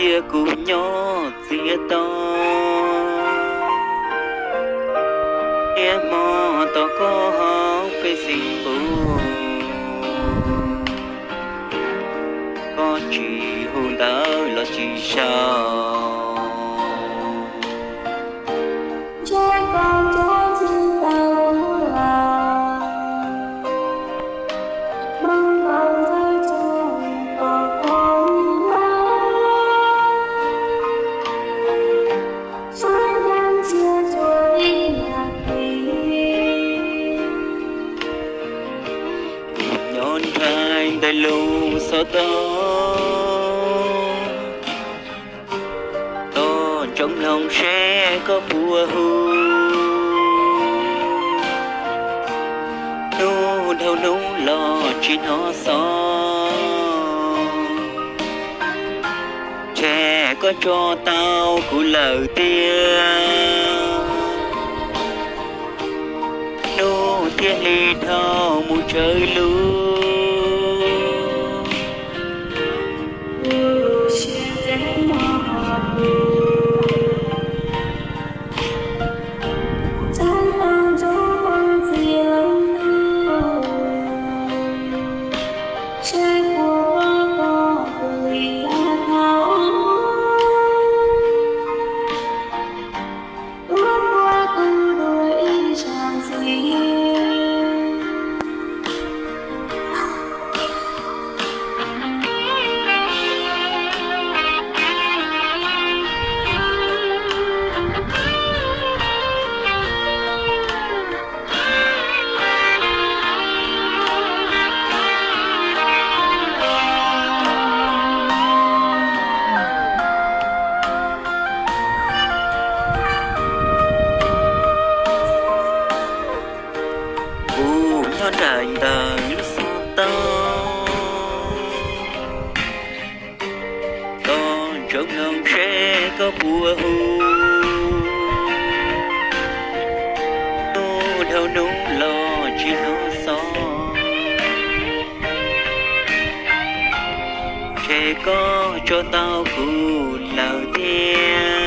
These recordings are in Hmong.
Cia kuv nyob txias to, niaj hmo tos koj hauv Facebook, koj tsis hu ntawv los tsis sau. Ntshe koj nco tsis tau kuv lawm, hmoob npau ntawv tsuas pom koj ib leeg, saib nyob ntsia tsuas ib yam kev. Nyob nraim ntawm lub xov tooj, koj ntsoov mloog seb koj puas hu. Hnub dhau hnub los tsis hnov xov, ntshe koj tso tau kuv lawm tiag. Hnub thiaj li dhau mus tsawg lub, kuv lub siab ntev mog. Txhawb tau ntsoov ua ntxiv lawm, seb puas pom koj tus li lawm thaum, tuaj ua kuv dua ib zaug ntxiv. Kuv nyob nraim ntawm lub xov tooj, koj ntsoov mloog seb koj puas hu. Hnub dhau hnub los tsis hnov xov, ntshe koj tso tau kuv lawm tiag.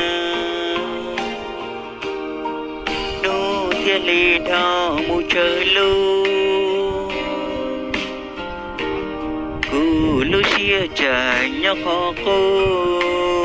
Hnub thiaj li dhau mus tsawg lub, kuv lub siab tseem nyob qhov qub.